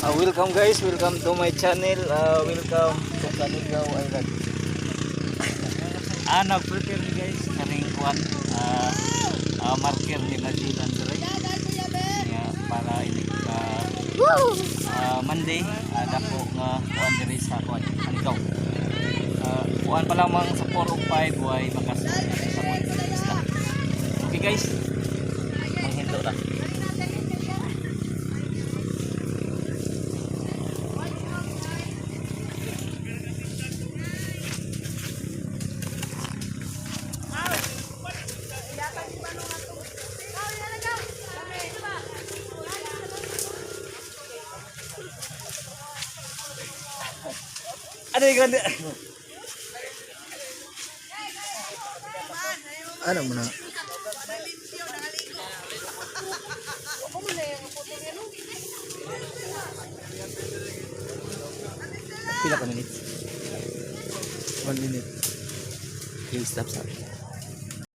Welcome guys, welcome to my channel. Welcome to Canigao Island. Nag-prepare ni guys kaning kuan marker ni Magellan dire. Ya, para ini Monday dako nga kuan diri sa kuan Canigao. Kuan pa lamang sa 4:05 way makas sa kuan isla. Okay guys. Manghinto ta. Ano yung grande? Ano mo na? Pila ka minutes? 1 minute. Okay, stop, stop.